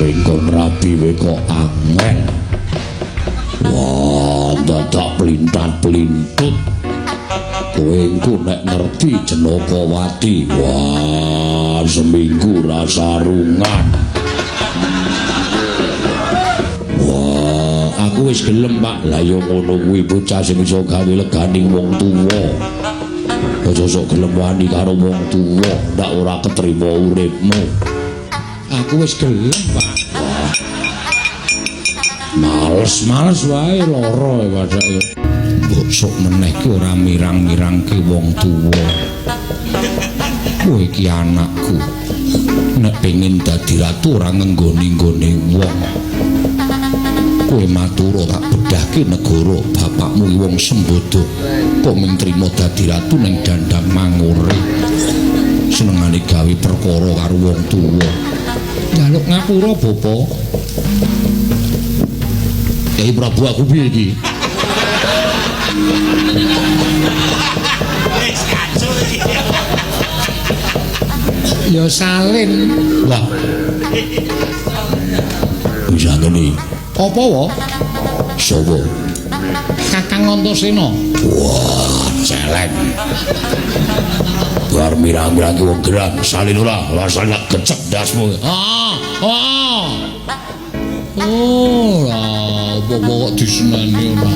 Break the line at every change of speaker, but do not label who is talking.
Engkon rabi we kok angel. Wah, dadak plintat-plintut. Kowe engko nek ngerti Janakawati, wah, seminggu ra sarungan. Wah, aku wis gelem, Pak. Lah ya ngono kuwi bocah sing iso gawe leganing wong tuwa. Aja sok gelem wani karo wong tuwa, ndak ora ketrima uripmu. Aku wis gelem, Pak. Wah. Males-males wae lara padake. Mbok sok meneh ki ora mirang-mirangke wong tuwa. Kowe iki anakku. Nek pengin dadi ratu ora ngenggoni-nggone wong. Kowe matur tak bedhahke negara bapakmu ki wong sembodo. Kok mung trima dadi ratu ning dandang mangure. Senengane gawe perkara karo wong tuwa. Njaluk ngapura, Bapa. Kyai Prabu, aku piye iki?
Ya salin.
Lah. Bisa ngene.
Apa wa?
Sopo?
Kakang Antasena.
Wah, celeng. Bar mirang-mirangke wong gerang, salin ora, ora salin tak gecek ndasmu.
Ah, ah. Oh, lah, apa kok diseneni ora?